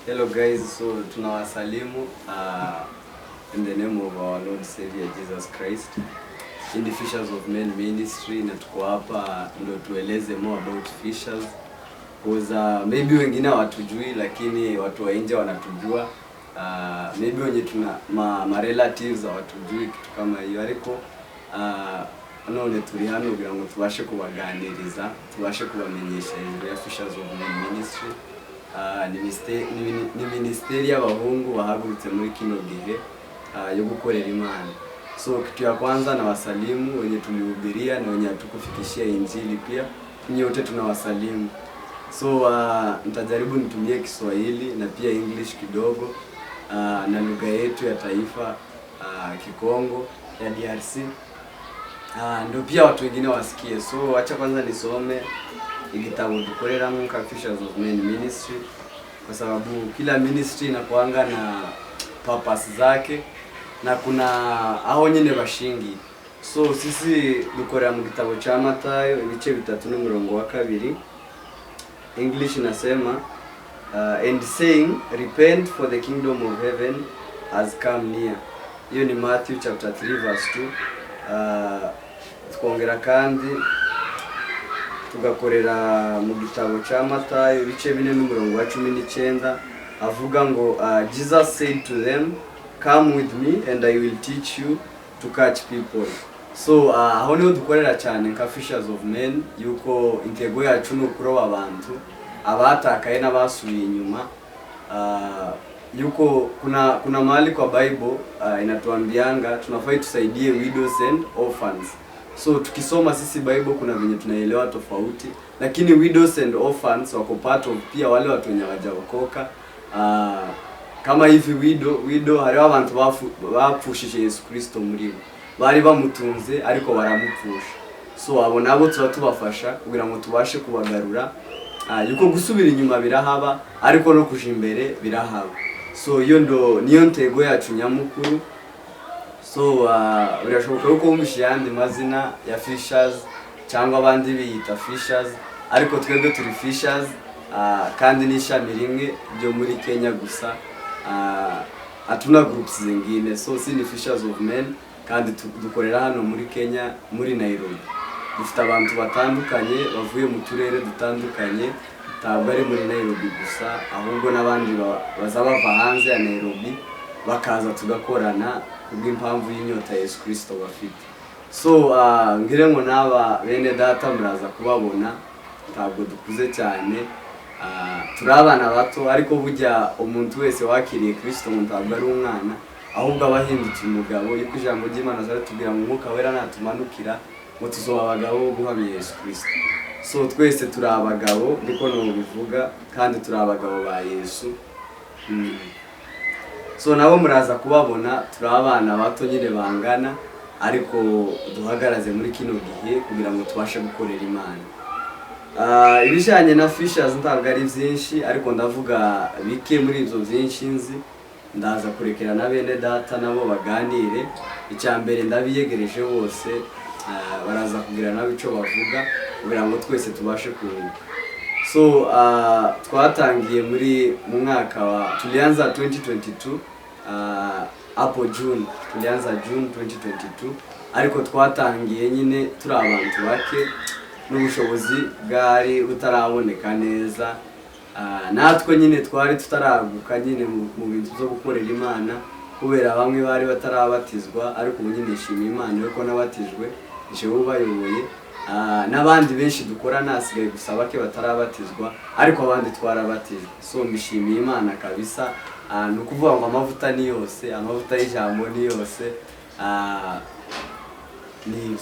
Hello guys, so tunawasalimu in the name of our Lord Savior Jesus Christ in the Fishers of Men Ministry, na tuko hapa ndo tueleze more about fishers cause maybe wengine hawatujui, lakini watu wa nje wanatujua. Maybe wenye tuna ma relatives hawatujui, kitu kama hiyo, ariko none turi hano kugira ngo tubashe kubaganiriza, tubashe kubamenyesha hejuru ya Fishers of Men Ministry. Ni minisiteri y'abahungu bahagurutse muri kino gihe yo gukorera Imana. So kitu ya kwanza, na wasalimu wenye tulihubiria na wenye hatukufikishia injili pia, nyote tunawasalimu. So nitajaribu nitumie Kiswahili na pia English kidogo na lugha yetu ya taifa, Kikongo ya DRC, ndio pia watu wengine wasikie. So acha kwanza nisome igitabo dukoreramo nka Fishers of Men Ministry, kwa sababu kila ministry inakuanga na purpose zake na kuna aho nyine bashingiye. So sisi dukorera mu gitabo cha Matayo ibice 3 n'umurongo wa 2. English inasema, "And saying, 'Repent, for the kingdom of heaven has come near.'" Hiyo ni Matthew chapter 3 verse 2. Twongera kandi tugakorera mu gitabo cya Matayo ibice 4 n'umurongo wa 19, avuga ngo, "Jesus said to them, 'Come with me and I will teach you to catch people.'" So aho niho dukorera cyane nka Fishers of Men, yuko intego yacu ni ukuroba abantu abatakaye n'abasubiye inyuma. Yuko kuna mahali kwa Bible inatuambianga tunafai tusaidie widows and orphans. So tukisoma sisi Bible kuna venye tunaelewa tofauti, lakini widows and orphans wako part of pia wale watu wenye hawajaokoka. Kama hivi widow, hariho abantu bapfushije Yesu Kristo muri bo, bari bamutunze ariko baramupfusha. So abo nabo tuba tubafasha kugira ngo tubashe kubagarura. Yuko gusubira inyuma birahaba, ariko no kuja imbere birahaba. So iyo ndo niyo ntego yacu nyamukuru. So birashoboka yuko wumvishe yandi mazina ya Fishers cyangwa abandi biyita Fishers, ariko twebwe turi Fishers, kandi n'ishami rimwe ryo muri Kenya gusa. Hatuna groups zingine. So si ni Fishers of Men, kandi dukorera hano muri Kenya, muri Nairobi. Dufite abantu batandukanye bavuye mu turere dutandukanye, ntabwo ari muri Nairobi gusa, ahubwo n'abandi baza bava hanze ya Nairobi bakaza tugakorana kubw'impamvu y'inyota ya Yesu Kristo bafite. So ngire ngo n'aba bene data muraza kubabona, ntabwo dukuze cyane, turi abana bato, ariko burya umuntu wese wakiriye Kristo ngo ntabwo ari umwana, ahubwo aba ahindutse umugabo, yuko ijambo ry'Imana tubwira ngo Umwuka Wera natumanukira ngo tuzoba abagabo bo guhamya Yesu Kristo. So twese turi abagabo, niko nubivuga, kandi turi abagabo ba Yesu. So nabo muraza kubabona, turi abana bato nyine bangana, ariko duhagaraze muri kino gihe kugira ngo tubashe gukorera Imana. Ibijyanye na Fishers ntabwo ari byinshi, ariko ndavuga bike muri ibyo byinshi nzi. Ndaza kurekera na bene data nabo baganire. Icya mbere, ndabiyegereje bose, baraza kugira nabo icyo bavuga kugira ngo twese tubashe kunguka. So twatangiye muri mu mwaka wa, tulianza 2022, hapo June, tulianza June 2022, ariko twatangiye nyine turi abantu bake n'ubushobozi bwari butaraboneka neza. Natwe nyine twari tutaraguka nyine mu bintu byo gukorera Imana, kubera bamwe bari batarabatizwa, ariko ubu nyine nshimiye Imana yuko nabatijwe, jewe ubayoboye. N'abandi benshi dukorana, hasigaye gusa bake batarabatizwa, ariko abandi twarabatijwe. So mbishimiye Imana kabisa. Ni ukuvuga ngo amavuta ni yose, amavuta y'ijambo ni yose. Ni ibyo.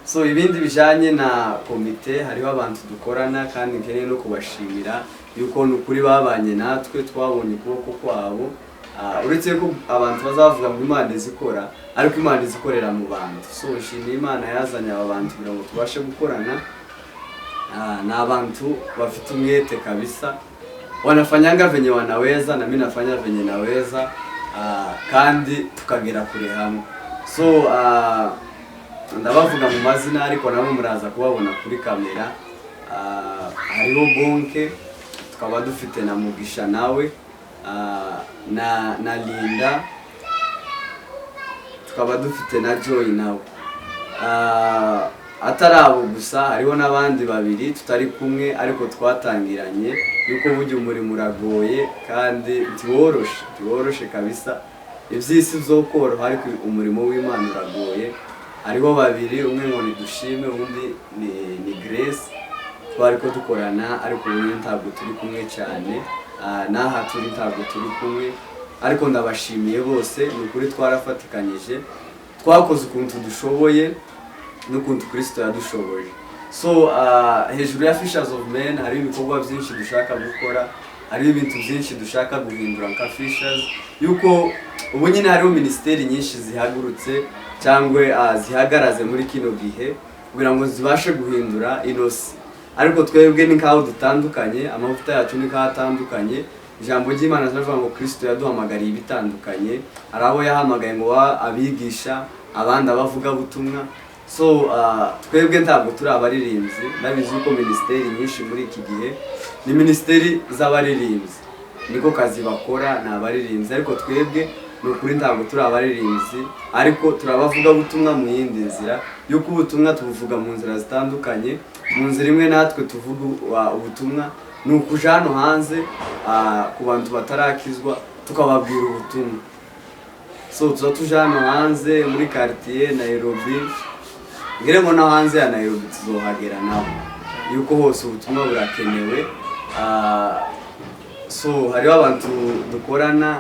So ibindi bijanye na komite, hariho abantu dukorana kandi nkeneye no kubashimira yuko ni ukuri babanye natwe, twabonye ukuboko kwabo. Uretse ko abantu bazavuga ngo Imana izikora, ariko Imana izikorera mu bantu. So nshimiye Imana yazanye aba bantu kugira ngo tubashe gukorana. Ni abantu bafite umwete kabisa, wanafanyanga venye wanaweza na mimi nafanya venye naweza, kandi tukagera kure hamwe. So ndabavuga mu mazina, ariko nabo muraza kubabona kuri kamera. Hariho Bonke, tukaba dufite na Mugisha nawe. na Linda, tukaba dufite na Joy nawe. Atari abo gusa, hariho n'abandi babiri tutari kumwe ariko twatangiranye, yuko burya umurimo uragoye kandi ntiworoshe, ntiworoshe kabisa. Iby'isi byo koroha, ariko umurimo w'Imana uragoye. Hariho babiri, umwe ngo ni Dushime, undi ni Grace, twari ko dukorana, ariko ubu nyine ntabwo turi kumwe cyane. N'aha turi ntabwo turi kumwe, ariko ndabashimiye bose. Ni ukuri twarafatikanyije, twakoze ukuntu dushoboye n'ukuntu Kristo yadushoboje. So hejuru ya Fishers of Men hariho ibikorwa byinshi dushaka gukora, hariho ibintu byinshi dushaka guhindura nka Fishers, yuko ubu nyine hariho minisiteri nyinshi zihagurutse cyangwa zihagaraze muri kino gihe kugira ngo zibashe guhindura ino si, ariko twebwe ni nkaho dutandukanye, amavuta yacu ni nkaho atandukanye. Ijambo ry'Imana riravuga ngo Kristo yaduhamagariye ibitandukanye. Hari abo yahamagaye ngo abigisha, abandi abavugabutumwa. So twebwe ntabwo turi abaririmbyi. Ndabizi yuko minisiteri nyinshi muri iki gihe ni minisiteri z'abaririmbyi, niko kazi bakora, ni abaririmbyi, ariko twebwe ni ukuri ntabwo turi abaririmbyi, ariko turabavugabutumwa mu yindi nzira, yuko ubutumwa tubuvuga mu nzira zitandukanye. Mu nzira imwe natwe tuvuga ubutumwa ni ukuja hano hanze ku bantu batarakizwa, tukababwira ubutumwa. So tuza tuja hano hanze muri quartier Nairobi, ngire ngo no hanze ya Nairobi tuzohagera naho, yuko hose ubutumwa burakenewe. So hariho abantu dukorana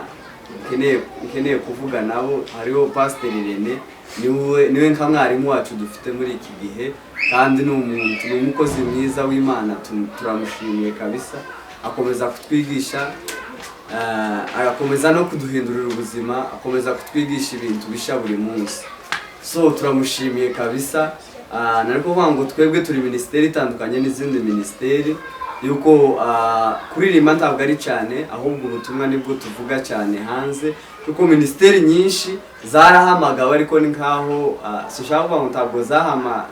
nkeneye kuvuga nabo. Hariho Pasiteri Rene, niwe nka mwarimu wacu dufite muri iki gihe, kandi ni umuntu, ni umukozi mwiza w'Imana, turamushimiye kabisa. Akomeza kutwigisha, agakomeza no kuduhindurira ubuzima, akomeza kutwigisha ibintu bishya buri munsi. So turamushimiye kabisa. Nari kuvuga ngo twebwe turi minisiteri itandukanye n'izindi minisiteri, yuko kuririmba ntabwo ari cyane, ahubwo ubutumwa nibwo tuvuga cyane hanze, kuko minisiteri nyinshi zarahamagawe, ariko ni nkaho sinshaka kuvuga ngo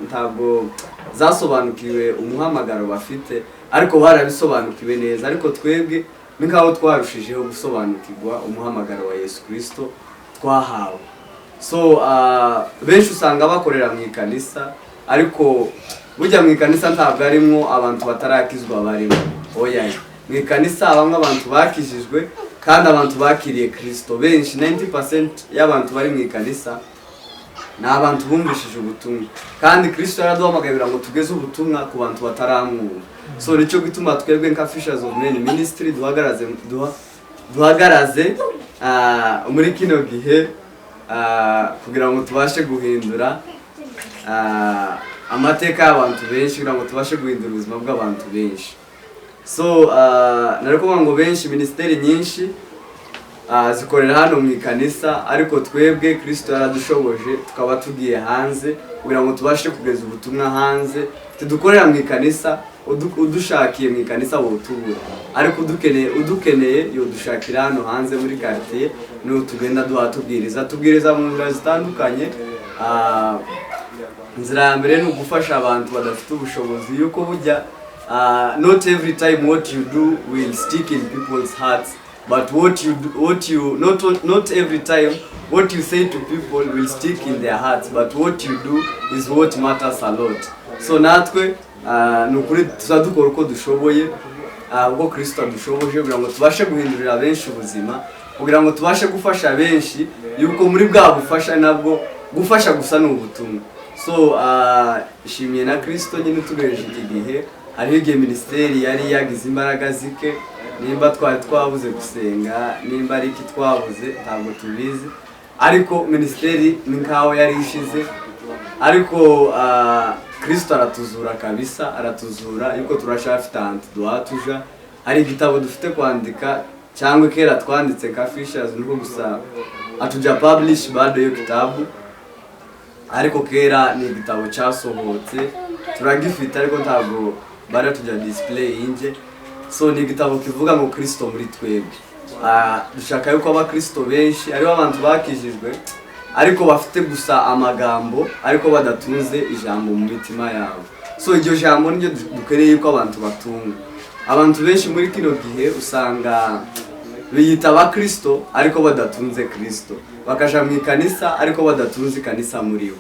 ntabwo zasobanukiwe umuhamagaro bafite, ariko barabisobanukiwe neza. Ariko twebwe ni nkaho twarushijeho gusobanukirwa umuhamagaro wa Yesu Kristo twahawe. So benshi usanga bakorera mu ikanisa, ariko burya mu ikanisa ntabwo harimwo abantu batarakizwa barimo, oya. Mu ikanisa habamwo abantu bakijijwe kandi abantu bakiriye Kristo benshi. 90% y'abantu bari mu ikanisa ni abantu bumvishije ubutumwa, kandi Kristo yaraduhamagaye kugira ngo tugeze ubutumwa ku bantu bataramwumva. So nicyo gituma twebwe nka Fishers of Men Ministry duhagaraze muri kino gihe kugira ngo tubashe guhindura amateka y'abantu benshi, kugira ngo tubashe guhindura ubuzima bw'abantu benshi. So nari kuvuga ngo benshi, minisiteri nyinshi zikorera hano mu ikanisa, ariko twebwe Kristo yaradushoboje tukaba tugiye hanze kugira ngo tubashe kugeza ubutumwa hanze. Tudukorera mu ikanisa, udushakiye mu ikanisa wotubura, ariko udukeneye yodushakira hano hanze muri quartier, niho tugenda duha tubwiriza, tubwiriza mu nzira zitandukanye. Inzira ya mbere ni ugufasha abantu badafite ubushobozi, yuko burya not every time what you do will stick in people's hearts, but what you do, what you not not every time what you say to people will stick in their hearts, but what you do is what matters a lot. So natwe ni ukuri tuza dukora uko dushoboye, uko Kristo adushoboje, kugira ngo tubashe guhindurira benshi ubuzima, kugira ngo tubashe gufasha benshi, yuko muri bwa bufasha nabwo gufasha gusa ni ubutumwa. So shimiye na Kristo nyine utugejeje iki gihe. Hariho igihe minisiteri yari yagize imbaraga zike, nimba twari twabuze gusenga, nimba ari iki twabuze ntabwo tubizi, ariko minisiteri ni nkaho yari ishize. Ariko Kristo aratuzura kabisa, aratuzura, yuko turashafite ahantu duha tuja. Hari igitabo dufite kwandika, cyangwa kera twanditse nka Fishers, niko gusa hatuja publish bado hiyo kitabu, ariko kera ni igitabo cyasohotse, turagifite, ariko ntabwo bari tujya display inje. So ni igitabo kivuga ngo Kristo muri twebwe. Dushaka yuko abakristo benshi aribo abantu bakijijwe, ariko bafite gusa amagambo, ariko badatunze ijambo mu mitima yabo. So iryo jambo niryo dukeneye yuko abantu batunga. Abantu benshi muri kino gihe usanga Biyita abakristo ariko badatunze Kristo, bakaja mu ikanisa ariko badatunze ikanisa muri bo.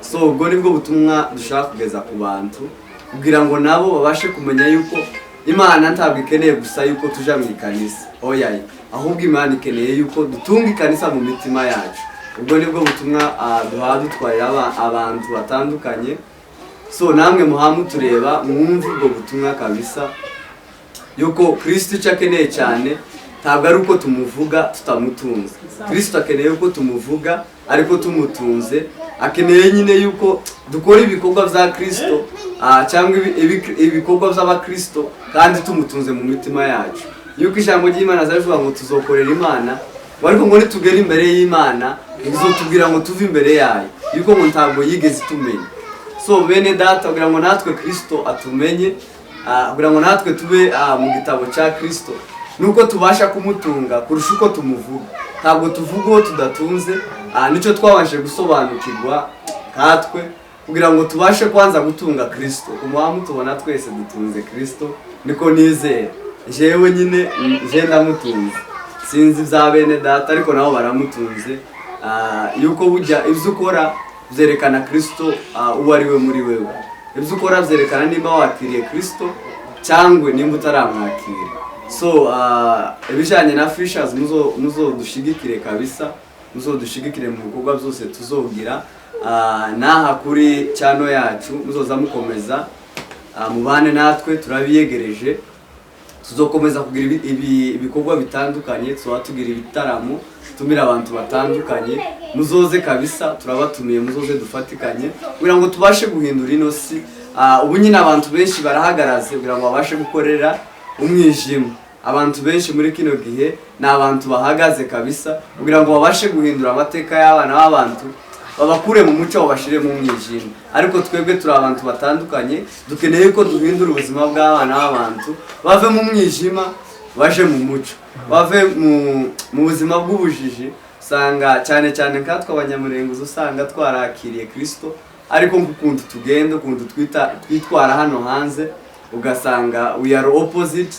So ubwo nibwo butumwa dushaka kugeza ku bantu, kugira ngo nabo babashe kumenya yuko Imana ntabwo ikeneye gusa yuko tuja mu ikanisa, oya, ahubwo Imana ikeneye yuko dutunga ikanisa mu mitima yacu. Ubwo nibwo butumwa duha dutwarira abantu batandukanye. So namwe muha mutureba, mwumve ubwo butumwa kabisa, yuko Kristo icyo akeneye cyane ntabwo ari uko tumuvuga tutamutunze. Kristo akeneye yuko tumuvuga ariko tumutunze. Akeneye nyine yuko dukora ibikorwa bya Kristo cyangwa ibikorwa by'abakristo kandi tumutunze mu mitima yacu. Yuko ijambo ry'Imana rivuga ngo tuzokorera Imana, ngo ariko ngo nitugera imbere y'Imana izotubwira ngo tuve imbere yayo, yuko ngo ntabwo yigeze itumenya. So bene data, kugira ngo natwe Kristo atumenye, kugira ngo natwe tube mu gitabo cya Kristo, nuko tubasha kumutunga kurusha uko tumuvuga. Ntabwo tuvuga uwo tudatunze. Nicyo twabashije gusobanukirwa katwe, kugira ngo tubashe kwanza gutunga Kristo. Umuha mutubona twese dutunze Kristo, niko nizera. Jewe nyine nje ndamutunze, sinzi ibya bene data, ariko nabo baramutunze. Yuko burya ibyo ukora byerekana Kristo uwo ari we muri wewe. Ibyo ukora byerekana nimba wakiriye Kristo cyangwa nimba utaramwakira. So ibijyanye na Fishers, muzodushigikire kabisa, muzodushigikire mu bikorwa byose tuzogira. N'aha kuri channel yacu muzoza mukomeza mubane natwe, turabiyegereje. Tuzokomeza kugira ibikorwa bitandukanye, tuba tugira ibitaramo, tumira abantu batandukanye. Muzoze kabisa, turabatumiye, muzoze dufatikanye kugira ngo tubashe guhindura ino si. Ubu nyine abantu benshi barahagaraze kugira ngo babashe gukorera umwijima. Abantu benshi muri kino gihe ni abantu bahagaze kabisa kugira ngo babashe guhindura amateka y'abana b'abantu, babakure mu mucyo babashire mu mwijima. Ariko twebwe turi abantu batandukanye, dukeneye ko duhindura ubuzima bw'abana b'abantu, bave mu mwijima baje mu mucyo, bave mu buzima bw'ubujiji. Usanga cyane cyane nkatwe Abanyamurenguzi, usanga twarakiriye Kristo, ariko nk'ukuntu tugenda, ukuntu twitwara hano hanze, ugasanga we are opposite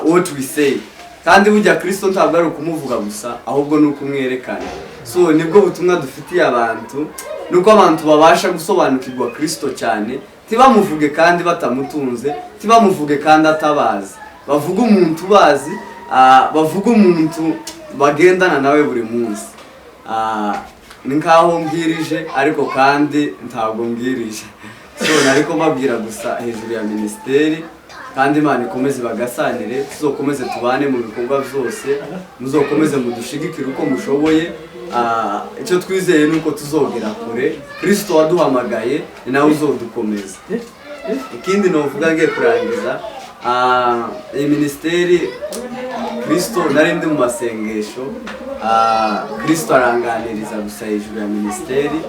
what we say. Kandi burya Kristo ntabwo ari ukumuvuga gusa, ahubwo ni ukumwerekana. So nibwo butumwa dufitiye abantu, nuko abantu babasha gusobanukirwa Kristo cyane, ntibamuvuge kandi batamutunze, ntibamuvuge kandi atabazi. Bavuge umuntu ubazi, bavuge umuntu bagendana nawe buri munsi. Ni nkaho mbwirije, ariko kandi ntabwo mbwirije. So nariko mbabwira gusa hejuru ya minisiteri, kandi Imana ikomeze bagasanire, tuzokomeze tubane mu bikorwa byose, muzokomeze mudushigikire uko mushoboye. Icyo twizeye ni uko tuzogera kure. Kristo waduhamagaye ni nawe uzodukomeza. Ikindi novuga ngiye kurangiza, iyi minisiteri, Kristo, nari ndi mu masengesho, Kristo aranganiriza gusa hejuru ya minisiteri,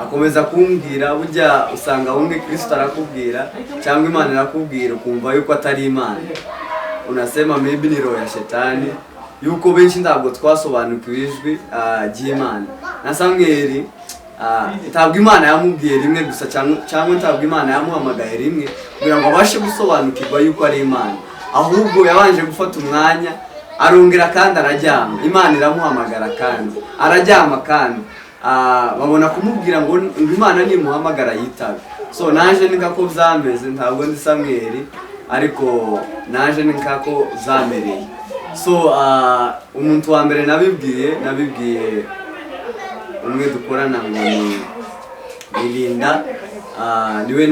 akomeza kumbwira. Burya usanga bumwe Kristo arakubwira cyangwa Imana irakubwira, ukumva yuko atari Imana, unasema maybe ni roho ya shetani. Yuko benshi ntabwo twasobanukiwe ijwi ry'Imana. Na Samweli ntabwo Imana yamubwiye rimwe gusa, cyangwa ntabwo Imana yamuhamagaye rimwe kugira ngo abashe gusobanukirwa yuko ari Imana, ahubwo yabanje gufata umwanya, arongera kandi araryama, Imana iramuhamagara, kandi araryama, kandi babona kumubwira ngo Imana nimuhamagara yitabe. So naje ni nkako byameze. Ntabwo ndi Samweli, ariko naje ni nkako byamereye. So umuntu wa mbere nabibwiye umwe dukorana ngo ni Linda. Niwe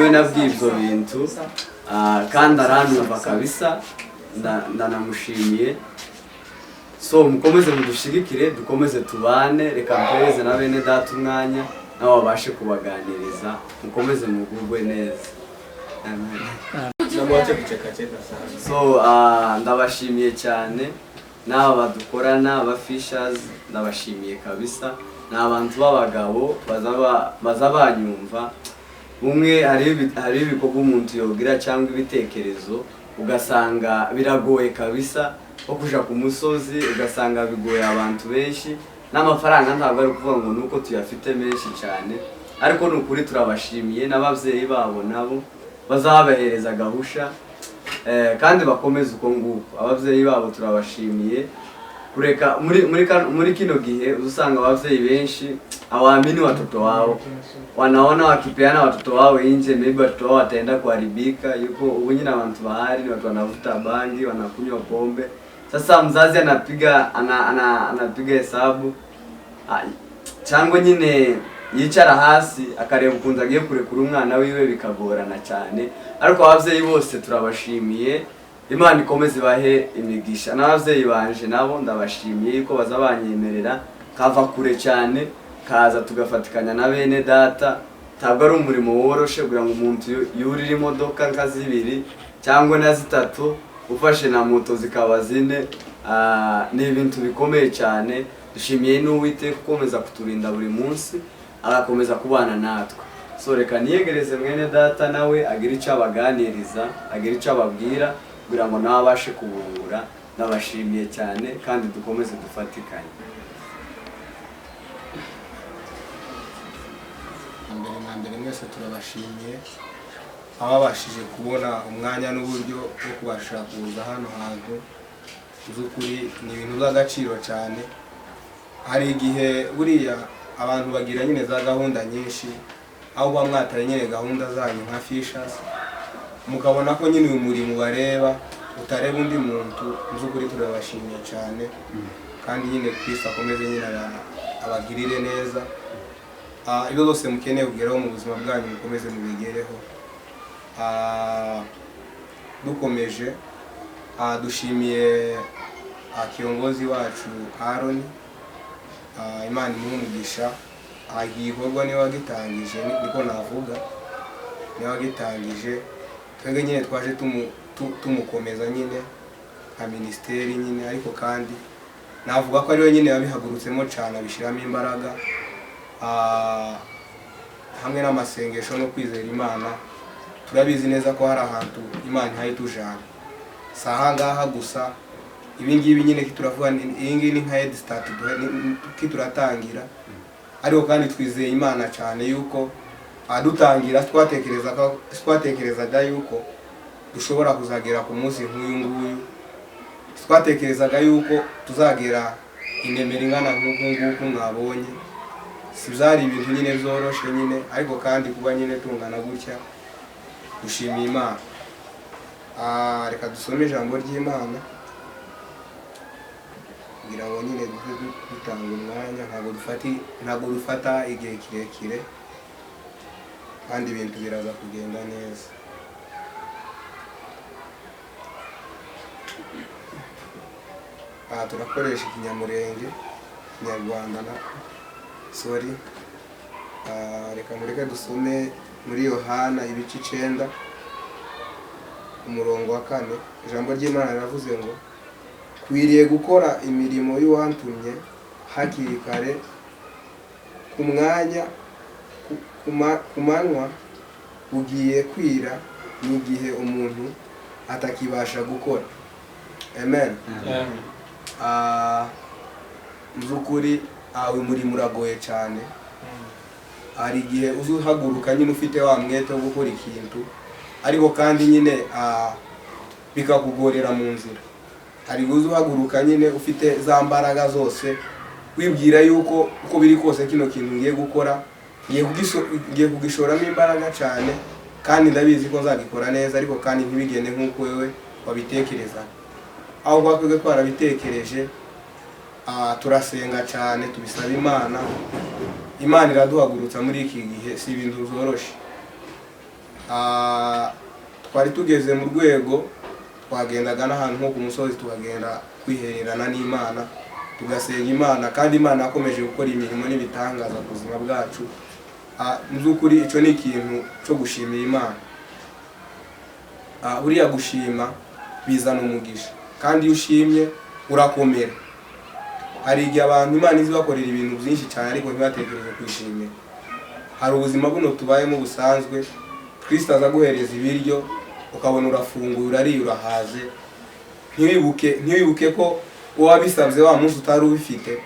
nabwiye ibyo bintu, kandi aranumva kabisa, ndanamushimiye. So mukomeze mudushigikire, dukomeze tubane. Reka mpereze na bene data umwanya, nabo babashe kubaganiriza. Mukomeze mugubwe neza. Amen. Namwache kuchekacheka sana. So ndabashimiye cyane n'aba badukorana, aba Fishers, ndabashimiye kabisa. Ni abantu b'abagabo baza banyumva. Bumwe hariho ibikorwa umuntu yogira cyangwa ibitekerezo, ugasanga biragoye kabisa, nko kuja ku musozi ugasanga bigoye abantu benshi, n'amafaranga ntabwo ari ukuvuga ngo nuko tuyafite menshi cyane. Ariko ni ukuri turabashimiye, n'ababyeyi babo nabo bazabahereza gahusha. Kandi bakomeze uko nguko. Ababyeyi babo turabashimiye kureka muri kino gihe usanga ababyeyi benshi hawaamini watoto wao, wanaona wakipeana watoto wao nje maybe watoto wao wataenda kuharibika. Yuko ubu nyine abantu bahari ni watu wanavuta bangi, wanakunywa pombe. Sasa mzazi anapiga anapiga hesabu, cyangwa nyine yicara hasi akareba ukuntu agiye kurekura umwana wiwe, bikagorana cyane. Ariko ababyeyi bose turabashimiye, Imana ikomeze ibahe imigisha. N'ababyeyi banje nabo ndabashimiye yuko baza banyemerera kava kure cyane kaza tugafatikanya na bene data. Ntabwo ari umurimo woroshe kugira ngo umuntu yurire imodoka nka zibiri cyangwa na zitatu, ufashe na moto zikaba zine. Ni ibintu bikomeye cyane. Dushimiye n'Uwiteka ukomeza kuturinda buri munsi, agakomeza kubana natwe. So reka niyegereze mwene data nawe agire icyo abaganiriza, agire icyo ababwira kugira ngo nawe abashe kubungura. Ndabashimiye cyane kandi dukomeze dufatikanye. Mbere na mbere mwese turabashimiye ababashije kubona umwanya n'uburyo bwo kubasha kuza hano hantu. By'ukuri ni ibintu by'agaciro cyane. Hari igihe buriya abantu bagira nyine za gahunda nyinshi, aho uba mwataye nyine gahunda zanyu nka Fishers, mukabona ko nyine uyu murimo bareba utareba undi muntu. By'ukuri turabashimiye cyane, kandi nyine Kristo akomeze nyine abagirire neza. Ibyo byose mukeneye kugeraho mu buzima bwanyu mukomeze mubigereho. Dukomeje, dushimiye kiongozi wacu Aaron. Imana imuhe umugisha. Iki gikorwa niwe wagitangije, niko navuga, niwe wagitangije. Twebwe nyine twaje tumukomeza nyine nka minisiteri nyine, ariko kandi navuga ko ariwe nyine yabihagurutsemo cyane, abishyiramo imbaraga, hamwe n'amasengesho no kwizera Imana. Turabizi neza ko hari ahantu Imana ihaye tujana, si aha ngaha gusa. Ibi ngibi nyine turavuga, iyi ngiyi ni nka head start turatangira, ariko kandi twizeye Imana cyane yuko adutangira twatekerezaga yuko dushobora kuzagera ku munsi nk'uyu nguyu, twatekerezaga yuko tuzagera inemero ingana nk'uku nguku mwabonye. Si byari ibintu nyine byoroshe nyine, ariko kandi kuba nyine tungana gutya dushimiye Imana. Reka dusome ijambo ry'Imana kugira ngo nyine dutanga umwanya, ntabwo dufata igihe kirekire kandi ibintu biraza kugenda neza. Turakoresha Ikinyamurenge, Ikinyarwanda na sorry. Reka mureke dusome muri Yohana ibice 9 umurongo wa 4. Ijambo ry'Imana riravuze ngo kwiriye gukora imirimo y'uwantumye hakiri kare, ku mwanya ku manywa ugiye kwira, n'igihe umuntu atakibasha gukora. Amen. Mzukuri uyu murimo uragoye cyane. Hari igihe uzuhaguruka nyine ufite wa mwete wo gukora ikintu, ariko kandi nyine bikakugorera mu nzira. Hari igihe uzuhaguruka nyine ufite za mbaraga zose, wibwira yuko uko biri kose kino kintu ngiye gukora, ngiye kugishoramo imbaraga cyane, kandi ndabizi ko nzagikora neza, ariko kandi ntibigende nk'uko wewe wabitekereza. Aho twebwe twarabitekereje, turasenga cyane, tubisaba Imana. Imana iraduhagurutsa muri iki gihe, si ibintu byoroshe. Twari tugeze mu rwego twagendaga n'ahantu nko ku musozi, tukagenda kwihererana n'Imana, tugasenga Imana, kandi Imana yakomeje gukora imirimo n'ibitangaza ku buzima bwacu. Mu by'ukuri icyo ni ikintu cyo gushimira Imana. Buriya gushima bizana umugisha, kandi iyo ushimye urakomera. Hari igihe abantu Imana izi bakorera ibintu byinshi cyane ariko ntibatekereze kwishimira. Hari ubuzima buno tubayemo busanzwe, Kristo aza guhereza ibiryo ukabona urafunguye, urariye, urahaze, ntiwibuke ko uwo wabisabye wa munsi utari ubifite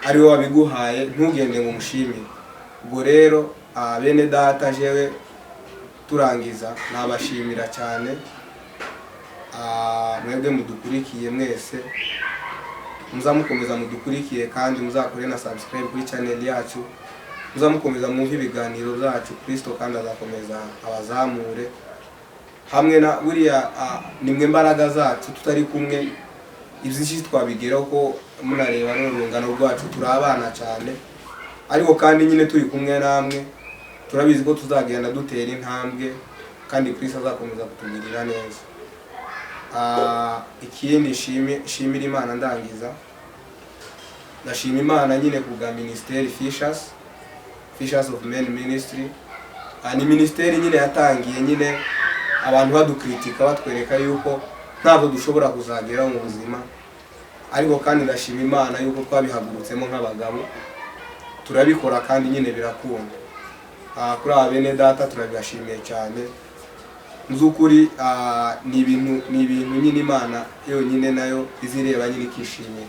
ari we wabiguhaye, ntugende ngo umushimire. Ubwo rero bene data jewe turangiza nabashimira cyane. Mwebwe mudukurikiye mwese, muzamukomeza mudukurikiye kandi muzakore na subscribe kuri channel yacu, muzamukomeza mwumve ibiganiro byacu. Kristo kandi azakomeza abazamure hamwe na buriya. Nimwe mbaraga zacu, tutari kumwe ibyinshi twabigeraho, ko munareba n'urungano rwacu turi abana cyane, ariko kandi nyine turi kumwe namwe turabizi ko tuzagenda dutera intambwe kandi Kristo azakomeza kutugirira neza. Ikindi nshimira Imana, ndangiza, ndashima Imana nyine ku bwa minisiteri Fishers of Men Ministry. Ni minisiteri nyine yatangiye nyine abantu badukritika, batwereka yuko ntabwo dushobora kuzageraho mu buzima, ariko kandi ndashima Imana yuko twabihagurutsemo nk'abagabo turabikora kandi nyine birakunda. Kuri aba bene data turabibashimiye cyane mu by'ukuri. Ni ibintu nyine Imana yonyine nayo izireba nyine ikishimira.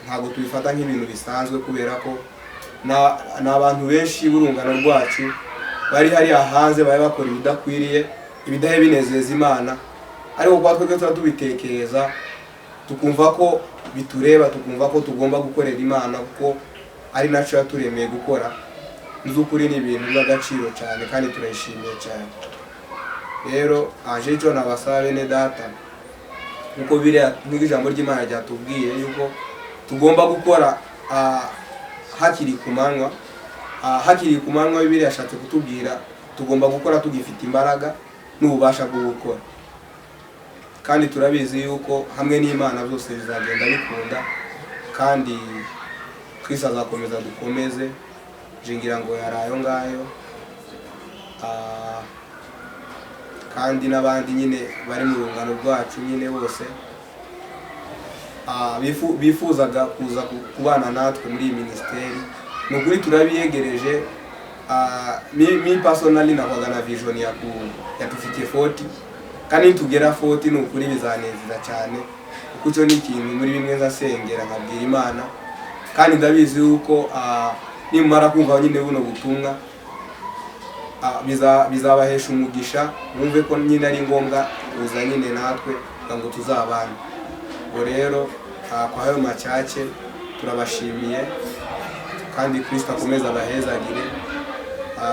Ntabwo tubifata nk'ibintu bisanzwe kubera ko ni abantu benshi b'urungano rwacu bari hariya hanze, bari bakora ibidakwiriye, ibidahe binezeza Imana, ariko kuba twebwe tuba tubitekereza tukumva ko bitureba, tukumva ko tugomba gukorera Imana kuko ari nacyo yaturemeye gukora. Mu by'ukuri ni ibintu by'agaciro cyane kandi turayishimiye cyane. Rero aje icyo nabasaba bene data, nkuko biriya, nk'uko ijambo ry'Imana ryatubwiye yuko tugomba gukora hakiri ku manywa. Hakiri ku manywa, Bibiliya yashatse kutubwira tugomba gukora tugifite imbaraga n'ububasha bwo gukora, kandi turabizi yuko hamwe n'Imana byose bizagenda bikunda kandi Kristo azakomeza dukomeze. Ngira ngo yari ayo ngayo. Kandi n'abandi nyine bari mu rungano rwacu nyine bose bifuzaga kuza kubana natwe muri iyi minisiteri, ni ukuri turabiyegereje. Mi personally nakwaga na vision ya tufike 40, kandi nitugera 40 ni ukuri bizanezeza cyane, kuko icyo ni ikintu muri bimwe nzasengera nkabwira Imana. Kandi ndabizi yuko nimumara kumva nyine buno butumwa, bizabahesha umugisha, mwumve ko nyine ari ngombwa kuza nyine natwe kugira ngo tuzabane. Ubwo rero kwa hayo machache turabashimiye kandi Kristo akomeze abahezagire,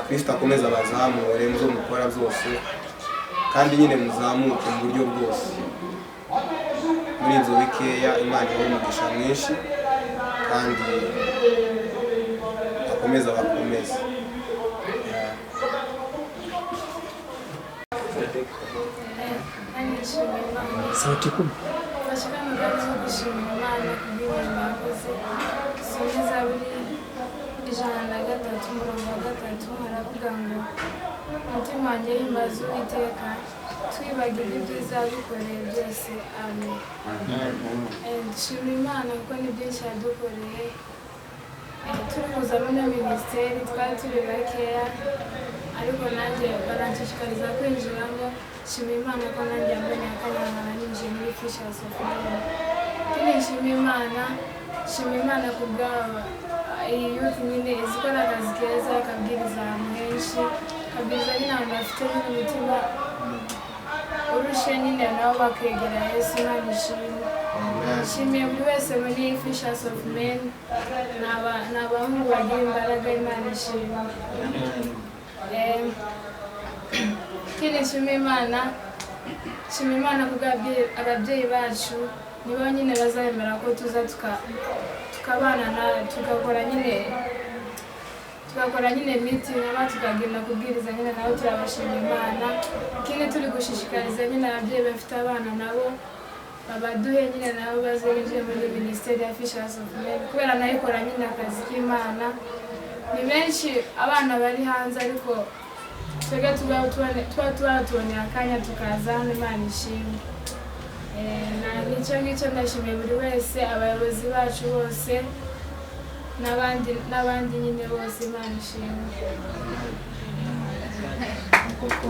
Kristo akomeze abazamure muzo mukora byose, kandi nyine muzamuke mu buryo bwose. Muri ibyo bikeya, Imana ibahe umugisha mwinshi kandi akomeze abakomeze. Yeah. Nanjye nshimira Imana. Sauti kubwa. Mfashe kano kanya ko gushima Imana kubw'imirimo yakoze. Dusome Zaburi 103 umurongo wa 3, haravuga ngo: "Umutima wanjye himbaza Uwiteka, twibagirwe ibyiza yadukoreye byose. Amen." Dushima Imana kuko ni byinshi yadukoreye. Turi kuzamo na minisiteri twari turi bakeya, ariko nanjye baranshishikariza kwinjiramo. Nshima Imana ko nanjye yamboneye akanya nkaba ninjiye muri Fishers of Men. Ikindi nshima Imana, nshima Imana ku bw'aba iyi youth nyine izi ikora akazi keza, ikabwiriza ahantu henshi, ikabwiriza nyine abantu bafite nyine umutima urushe nyine nabo bakegera Yesu. Imana ishimwe. Nshimiye buri wese muri Fishers of Men, ni abahungu bagira imbaraga. Imana ishimwe. Ikindi nshima Imana, nshima Imana ku ababyeyi bacu, nibo nyine bazemera ko tuza tukabana na tugakora nyine meeting aba tukagenda kubwiriza nyine nabo, turabashima Imana. Ikindi turi gushishikariza nyine ababyeyi bafite abana nabo babaduhe nyine nabo baze binjire muri minisiteri ya Fishers of Men, kubera nayo ikora nyine akazi k'Imana. Ni benshi abana bari hanze, ariko twebwe tuba tubatuboneye akanya tukaza hano. Imana ishimwe. Nicyo ngicyo, ndashimiye buri wese, abayobozi bacu bose n'abandi n'abandi nyine bose. Imana ishimwe. Koko.